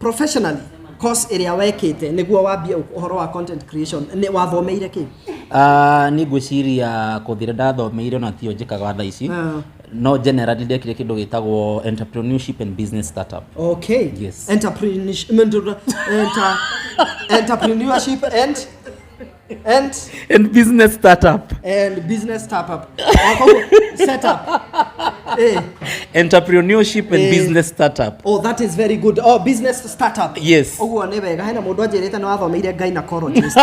Professionally, course ĩrĩa wekĩte nĩguo wambie ũhoro wa content creation nĩ wathomeire kĩ? Ah, niĩ ngwĩciria kothi ĩrĩa ndathomeire ona tiyo njĩkaga thaa ici. No generally ndekire kĩndũ gĩtagwo entrepreneurship and business startup. Okay. Yes. Entrepreneurship, entrepreneurship and And business startup. And business startup. Oh, koguo setup. Eh. Entrepreneurship and business startup. Oh, that is very good. Oh, business startup. Yes. Ũguo nĩ wega. Hena mũndũ anjĩrĩte nĩ wathomeire gynecologist.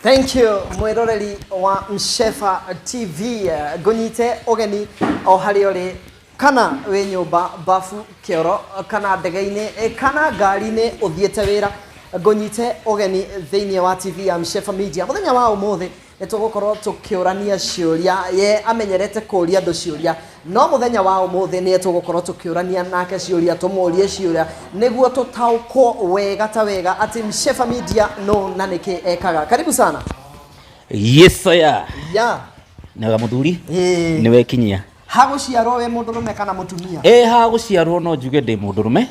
Thank you, mwiroreri wa Mshefa TV. Ngũnyite ũgeni o harĩa ũrĩ, kana wĩ nyũmba, bafu, kĩoro, kana ndege-inĩ, kana ngari-inĩ ũthiĩte wĩra, ngũnyite ũgeni thĩinĩ wa TV ya Mshefa Media. Mũthenya wa ũmũthĩ nĩ tũgũkorwo tũkĩũrania ciũria. Ye amenyerete kũũria andũ ciũria, no mũthenya wa ũmũthĩ nĩ tũgũkorwo tũkĩũrania nake ciũria, tũmũrie ciũria nĩguo tũtaũkwo wega ta wega atĩ Mshefa Media no na nĩkĩ ekaga. Karibu sana. Yes sir. Ya. Nĩwega mũthuri. Ĩĩ. Nĩ wekinyia. Hagũciarwo wĩ mũndũrũme kana mũtumia? Ĩ, ha gũciarwo no njuge ndĩ mũndũrũme.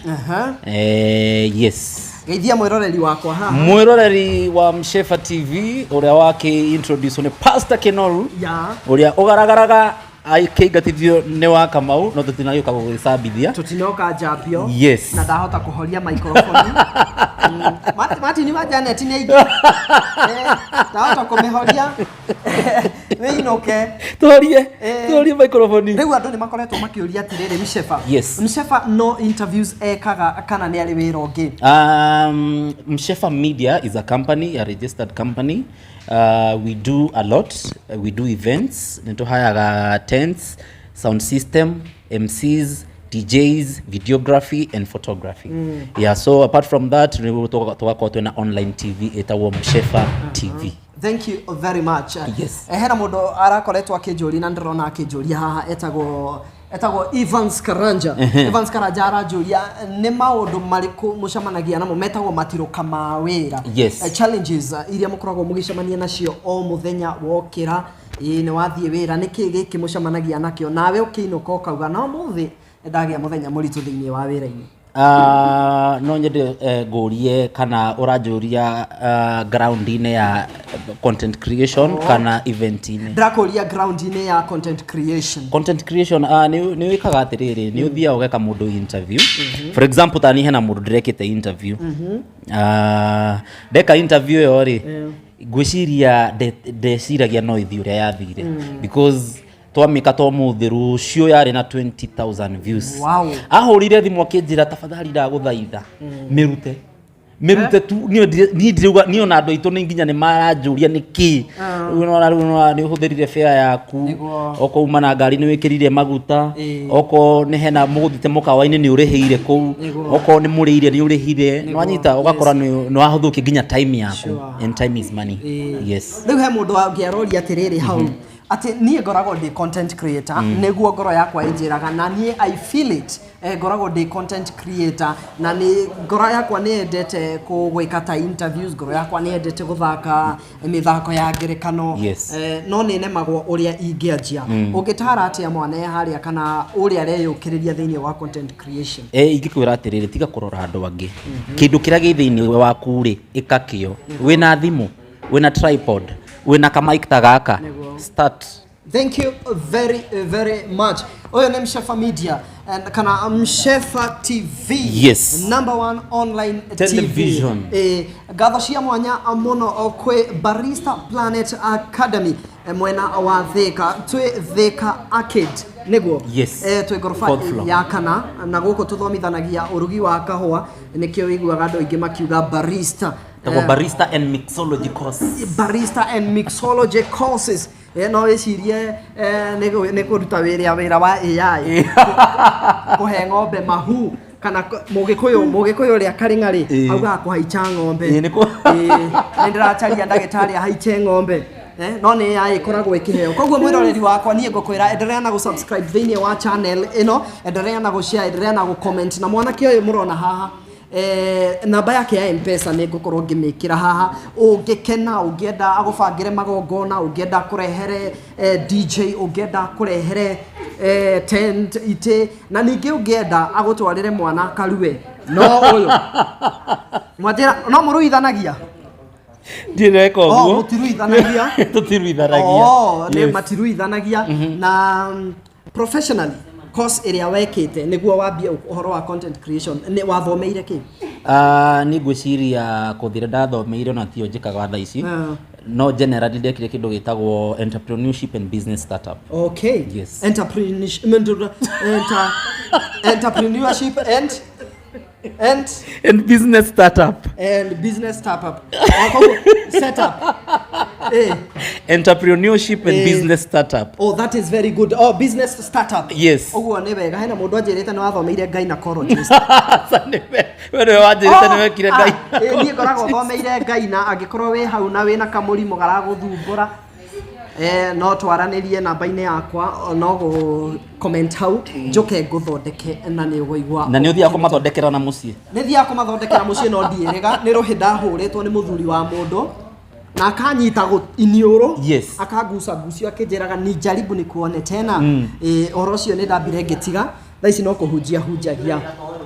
Yes. Geithia mwĩroreri wakwa haha. Mwĩroreri wa Mshefa TV ũrĩa wakĩ introduce nĩ Pastor Kinoru ũrĩa ũgaragaraga akĩingatithio nĩ wa Kamau, no tũtinagĩũka gũgĩcambithia. Tũtinoka njambio. Yes. Na ndahota kũhoria microphone. Martin wa Janet nĩ aingĩ. Ndahota kũmĩhoria. Wĩinũke. Tũhorie. Tũhorie microphone. Rĩu andũ nĩ makoretwo makĩũria atĩrĩrĩ, Mshefa. Yes. Mshefa no interviews ekaga kana nĩ arĩ wĩra ũngĩ? Mshefa Media is a company, a registered company. We do a lot. We do events. Nĩtũhayaga tents, sound system, MCs, DJs, videography and photography. Yeah, so apart from that, tũgakorwo twĩna online TV ĩtagwo Mshefa TV. Thank you very much. Yes. Hena mũndũ arakoretwo akĩnjũria na ndĩrona akĩnjũria haha, etagwo Evans Karanja. Evans Karanja aranjũria nĩ maũndũ marĩkũ mũcemanagia namo metagwo matirũka ma wĩra. Yes. Challenges iria mũkoragwo mũgĩcemania nacio o mũthenya wokĩra, ĩĩ nĩ wathiĩ wĩra, nĩkĩ gĩkĩ mũcemanagia nakĩo nawe ũkĩinũka ũkauga no mũthĩ ndagĩa mũthenya mũritũ thĩinĩ wa wĩra-inĩ? No nyende ngũrie kana ũranjũria ground-inĩ ya content creation kana event-inĩ? Ndĩrakũria ground-inĩ ya content creation. Content creation, nĩ wĩkaga atĩrĩrĩ, nĩ ũthiaga ũgeka mũndũ interview. For example, ta niĩ hena mũndũ ndĩrekĩte interview. Ndeka interview ĩyo rĩ, ngwĩciria ndeciragia no ithiĩ ũrĩa yathire, because twamĩka to mũthĩ, rũciũ yarĩ na 20,000 views. Ahũrire thimũ akĩnjĩra, "Tafadhali ndagũthaitha, mĩrute, mĩrute tu." Niĩ ndirauga niĩ ona andũ aitũ nĩ nginya nĩ maranjũria nĩkĩ. Rĩu nĩwona, rĩu nĩwona nĩ ũhũthĩrire fare yaku, okorwo uma na ngari nĩ wĩkĩrire maguta, okorwo nĩ hena mũgũthiĩte mũkawa-inĩ nĩ ũrĩhĩire kũu, okorwo nĩ mũrĩire nĩ ũrĩhire. Nĩwanyita, ũgakora nĩ wahũthũkia nginya time yaku. And time is money. Yes. Rĩu he mũndũ angĩaroria atĩrĩrĩ hau, atĩ niĩ ngoragwo ndĩ content creator, nĩguo ngoro yakwa ĩnjĩraga na niĩ I feel it. Ngoragwo ndĩ content creator na nĩ ngoro yakwa nĩ yendete gwĩka ta interviews, ngoro yakwa nĩ yendete gũthaka mĩthako ya ngerekano, no nĩ nemagwo ũrĩa ingĩanjia. Ũngĩtara atĩa mwana e harĩa kana ũrĩa areyũkĩrĩria thĩinĩ wa content creation? Ingĩkwĩra atĩrĩrĩ, tiga kũrora andũ angĩ. Kĩndũ kĩrĩa gĩ thĩinĩ waku rĩ, ĩka kĩo. Wĩna thimũ, wĩna tripod, wĩna kamic ta gaka, start. Thank you very very much. Ũyũ nĩ Mshefa Media and kana Mshefa TV. Yes. Number one online television. TV. Ngatho cia mwanya mũno kwĩ Barista Planet Academy, mwena wa Thika, twĩ Thika Arcade nĩguo? Yes. Twĩ ngoroba Fourth floor. ya kana, na gũkũ tũthomithanagia ũrugi wa kahũa, nĩkĩo wĩiguaga andũ aingĩ makiuga barista. Tagwo barista and mixology course. Barista and mixology courses. No wĩcirie nĩ kũruta wĩra wa AI, kũhe ng'ombe mahu, kana mũgĩkũyũ ũrĩa karĩng'arĩ augaga kũhaica ng'ombe. Ĩĩ, Ĩĩ, nĩ ndĩracaria ndagĩtarĩ ahaice ng'ombe. No nĩ AI ĩkoragwo ĩkĩheo. Koguo mwĩroreri wakwa, niĩ ngũkwĩra endelea na gũsubscribe thĩinĩ wa channel ĩno, endelea na gũshare, endelea na gũcomment. Na mwanake ũyũ mũrona haha, namba yake ya Mpesa nĩ ngũkorwo ngĩmĩkĩra haha. Ũngĩkena, ũngĩenda agũbangĩre magongona, ũngĩenda kũrehere DJ, ũngĩenda kũrehere tent, itĩ, na ningĩ ũngĩenda agũtwarĩre mwana karue, no ũyũ mwanjĩra no mũruithanagia. Ndireka. Oh, Ũguo. Mũtiruithanagia. Tũtiruithanagia. Oh, nĩ Yes. matiruithanagia. Na professionally, course ĩrĩa wekĩte nĩguo wambie ũhoro wa content creation, nĩ wathomeire kĩ? Ah, nĩ ngwĩciria kothi ĩrĩa ndathomeire ona tiyo njĩkaga thaa ici. No generally ndekire kĩndũ gĩtagwo entrepreneurship and business startup. Yes. Entrepreneurship and And business startup. And business startup. Oh, koguo setup. Entrepreneurship and business startup. Oh, that is very good. Oh, business startup. Yes. Ũguo nĩ wega. Hena mũndũ anjĩrĩte nĩ wathomeire gynecologist. Aca, we nĩwe wanjĩrĩte nĩ wekire Ah, ngai. Niĩ ngoragwo thomeire ngaina. Angĩkorwo wĩ hau na wĩna kamũrimũ garagũthumbũra, no twaranĩrie namba-inĩ yakwa, no gũ comment hau njũke ngũthondeke na nĩ ũgũigua. Na nĩ ũthiaga kũmathondekera na mũciĩ? Nĩ thiaga kũmathondekera mũciĩ, no ndiĩrĩga nĩ rũhĩ ndahũrĩtwo nĩ mũthuri wa mũndũ na akanyita iniũrũ, akanguca ngucio akĩnjĩraga ni jaribu ni kuone tena. Ũhoro ũcio nĩ ndambire ngĩtiga. Thaa ici no kũhunjia hunjagia.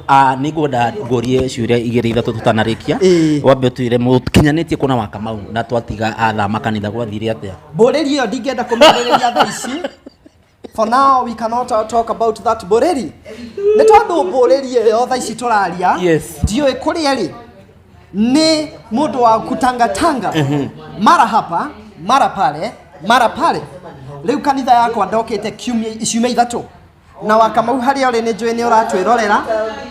Ah, nĩ ngwenda ngũrie ciũria igĩrĩ ithatũ tũtanarĩkia. Wambe ũtwĩre mũkinyanĩtie kũna wa Kamau na twatiga athama kanitha gwathire atĩa? Mbũrĩri ĩyo ndingĩenda kũmĩarĩrĩria thaa ici. For now we cannot talk about that mbũrĩri, nĩ tondũ mbũrĩri ĩyo thaa ici tũraria, ndiũĩ kũrĩa rĩ, nĩ mũndũ wa kutangatanga, mara hapa, mara pale, mara pale. Rĩu kanitha yakwa ndokĩte ciumia 3. Na Wakamau, harĩa ũrĩ, nĩ njũĩ nĩ ũratwĩrorera.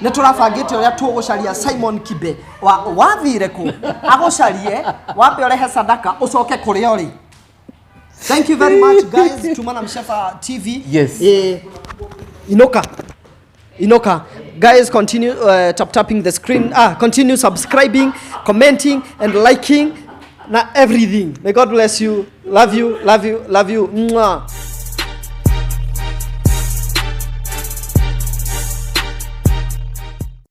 Nĩ tũrabangĩte ũrĩa tũgũcaria Simon Kibe wa wathire kũ agũcarie, wambe ũrehe sadaka ũcoke kũrĩa ũrĩ. Thank you very much, guys. Tumana Mshefa TV. Inoka inoka. Guys, continue tap tapping the screen, continue subscribing, commenting and liking na everything. May God bless you. Love you, love you, love you. Mwah.